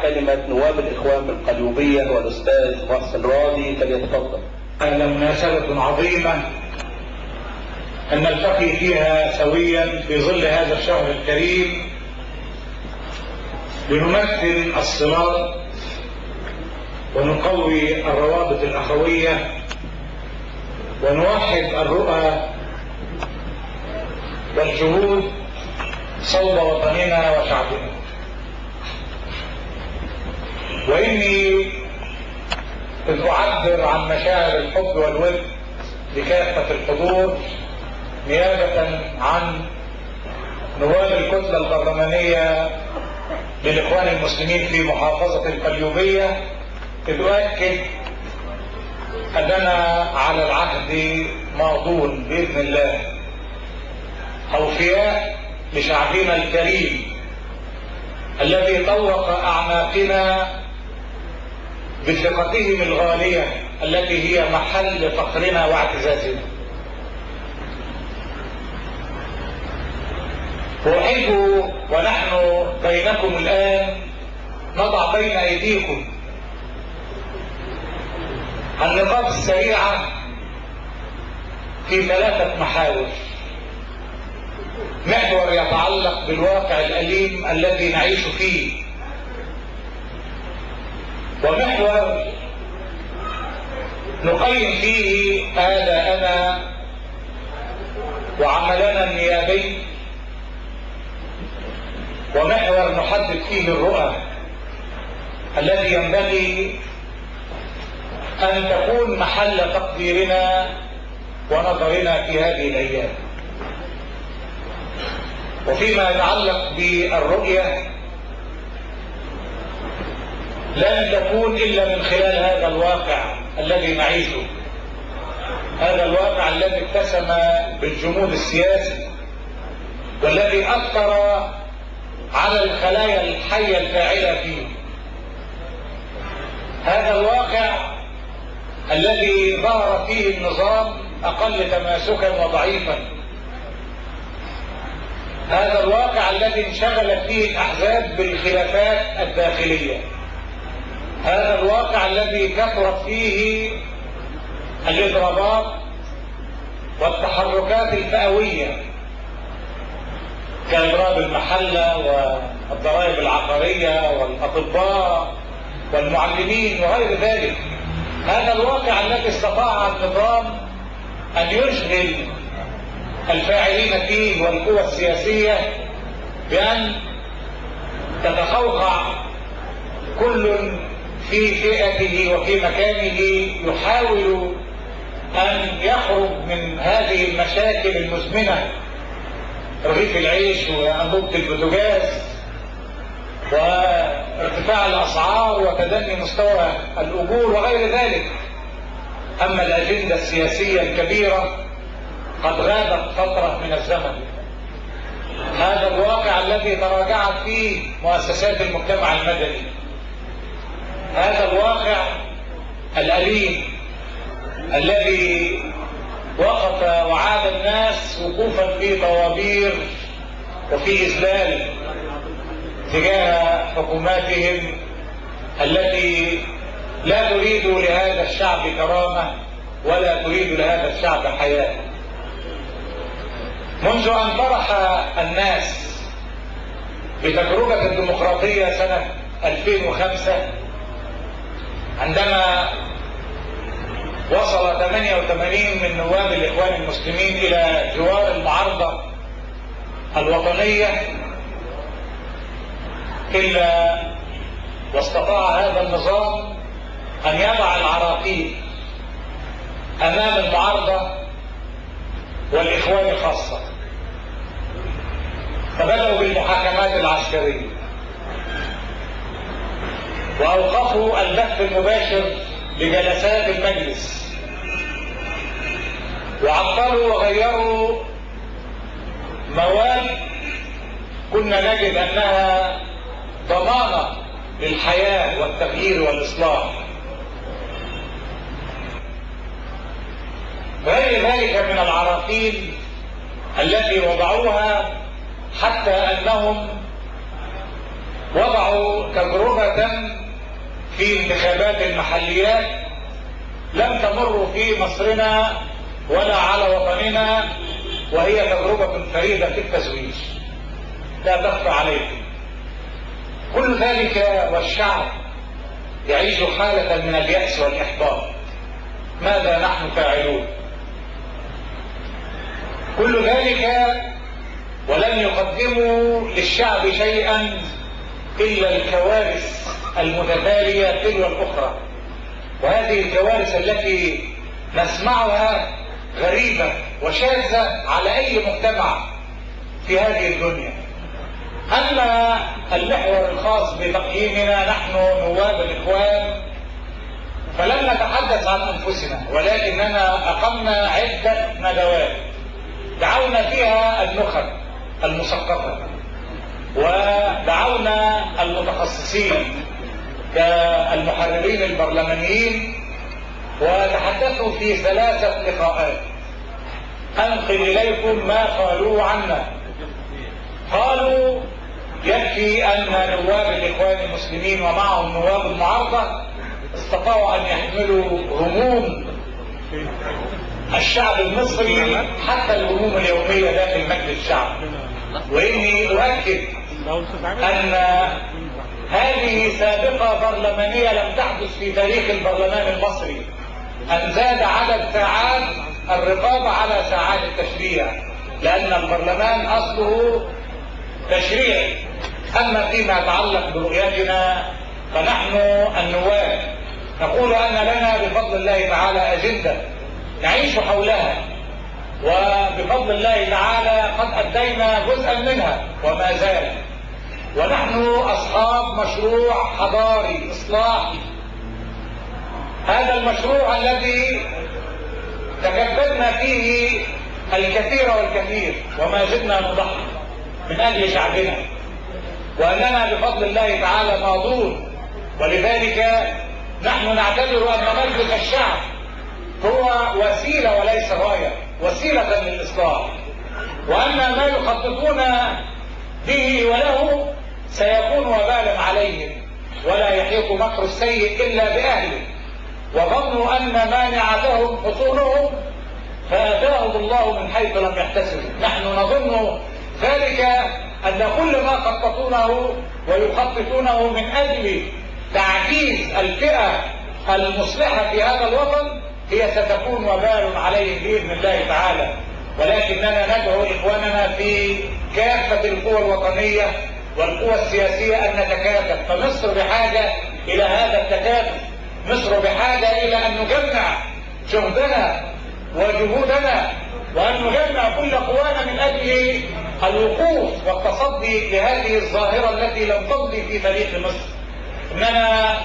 كلمة نواب الإخوان بالقليوبية والأستاذ محسن راضي، فليتفضل. مناسبة عظيمة أن نلتقي فيها سويا في ظل هذا الشهر الكريم لنمثل الصلات ونقوي الروابط الأخوية ونوحد الرؤى والجهود صوب وطننا وشعبنا. وإني إذ أعبر عن مشاعر الحب والود لكافة الحضور نيابة عن نواب الكتلة البرلمانية للإخوان المسلمين في محافظة القليوبية، إذ أؤكد أننا على العهد ماضون بإذن الله، أوفياء لشعبنا الكريم الذي طوق أعناقنا بثقتهم الغالية التي هي محل فخرنا واعتزازنا. وأحب ونحن بينكم الآن نضع بين أيديكم النقاط السريعة في ثلاثة محاور. محور يتعلق بالواقع الأليم الذي نعيش فيه، ومحور نقيم فيه آداءنا وعملنا النيابي، ومحور نحدد فيه الرؤى الذي ينبغي أن تكون محل تقديرنا ونظرنا في هذه الأيام. وفيما يتعلق بالرؤية لن تكون إلا من خلال هذا الواقع الذي نعيشه، هذا الواقع الذي اتسم بالجمود السياسي والذي أثر على الخلايا الحية الفاعلة فيه، هذا الواقع الذي ظهر فيه النظام أقل تماسكا وضعيفا، هذا الواقع الذي انشغلت فيه الأحزاب بالخلافات الداخلية، هذا الواقع الذي كثرت فيه الإضرابات والتحركات الفئوية كإضراب المحلة والضرائب العقارية والأطباء والمعلمين وغير ذلك. هذا الواقع الذي استطاع النظام أن يشغل الفاعلين فيه والقوى السياسية بأن تتقوقع كل في فئته وفي مكانه، يحاول أن يخرج من هذه المشاكل المزمنة، رغيف العيش وأنبوبة البوتاجاز وارتفاع الأسعار وتدني مستوى الأجور وغير ذلك. أما الأجندة السياسية الكبيرة قد غابت فترة من الزمن. هذا الواقع الذي تراجعت فيه مؤسسات المجتمع المدني، هذا الواقع الأليم الذي وقف وعاد الناس وقوفا في طوابير وفي إذلال تجاه حكوماتهم التي لا تريد لهذا الشعب كرامة ولا تريد لهذا الشعب حياة. منذ أن طرح الناس بتجربة الديمقراطية سنة 2005، عندما وصل 88 من نواب الإخوان المسلمين إلى جوار المعارضة الوطنية، إلا واستطاع هذا النظام أن يضع العراقيل أمام المعارضة والإخوان خاصة، فبدأوا بالمحاكمات العسكرية وأوقفوا البث المباشر لجلسات المجلس، وعطلوا وغيروا مواد كنا نجد أنها ضمانة للحياة والتغيير والإصلاح. غير ذلك من العراقيل التي وضعوها، حتى أنهم وضعوا تجربة في انتخابات المحليات لم تمر في مصرنا ولا على وطننا، وهي تجربة فريدة في التزويج لا تخفى عليكم. كل ذلك والشعب يعيش حالة من اليأس والإحباط. ماذا نحن فاعلون؟ كل ذلك ولم يقدموا للشعب شيئا إلا الكوارث المتتالية تلو الأخرى، وهذه الكوارث التي نسمعها غريبة وشاذة على أي مجتمع في هذه الدنيا. أما المحور الخاص بتقييمنا نحن نواب الإخوان فلن نتحدث عن أنفسنا، ولكننا أقمنا عدة ندوات دعونا فيها النخب المثقفة ودعونا المتخصصين كالمحررين البرلمانيين، وتحدثوا في 3 لقاءات. أنقل إليكم ما قالوا عنا. قالوا يكفي أن نواب الإخوان المسلمين ومعهم نواب المعارضة استطاعوا أن يحملوا هموم الشعب المصري حتى الهموم اليومية داخل مجلس الشعب. وإني أؤكد أن هذه سابقة برلمانية لم تحدث في تاريخ البرلمان المصري، أن زاد عدد ساعات الرقابة على ساعات التشريع، لأن البرلمان أصله تشريع. أما فيما يتعلق برؤيتنا فنحن النواب نقول أن لنا بفضل الله تعالى أجندة نعيش حولها، وبفضل الله تعالى قد أدينا جزءا منها وما زال، ونحن أصحاب مشروع حضاري إصلاحي. هذا المشروع الذي تكبدنا فيه الكثير والكثير وما زلنا نضحي من أجل شعبنا، وأننا بفضل الله تعالى ماضون. ولذلك نحن نعتبر أن مجلس الشعب هو وسيلة وليس غاية، وسيلة للإصلاح، وأن ما يخططون به وله سيكون وبالا عليهم، ولا يحيق مكر السيء إلا بأهله. وظنوا أن مانعتهم حصونهم فأتاهم الله من حيث لم يحتسبوا. نحن نظن ذلك أن كل ما خططونه ويخططونه من أجل تعجيز الفئة المصلحة في هذا الوطن هي ستكون وبال عليهم بإذن الله تعالى. ولكننا ندعو إخواننا في كافة القوى الوطنية والقوى السياسية أن نتكاتف، فمصر بحاجة إلى هذا التكاتف، مصر بحاجة إلى أن نجمع جهدنا وجهودنا وأن نجمع كل قوانا من أجل الوقوف والتصدي لهذه الظاهرة التي لم تمضي في تاريخ مصر. إننا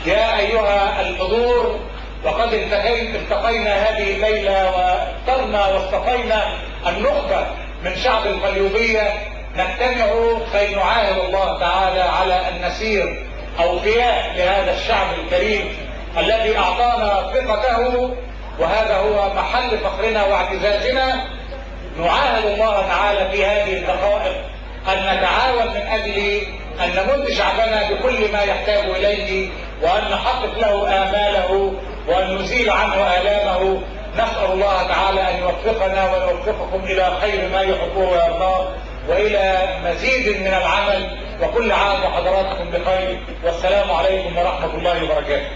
يا أيها الحضور وقد التقينا هذه الليلة واخترنا واصطفينا النخبة من شعب القليوبية، نجتمع كي نعاهد الله تعالى على أن نسير أوفياء لهذا الشعب الكريم الذي أعطانا ثقته، وهذا هو محل فخرنا واعتزازنا. نعاهد الله تعالى في هذه الدقائق أن نتعاون من أجل أن نمد شعبنا بكل ما يحتاج إليه، وأن نحقق له آماله، وأن نزيل عنه آلامه. نسأل الله تعالى أن يوفقنا ويوفقكم إلى خير ما يحبه ويرضاه، وإلى مزيد من العمل. وكل عام وحضراتكم بخير، والسلام عليكم ورحمة الله وبركاته.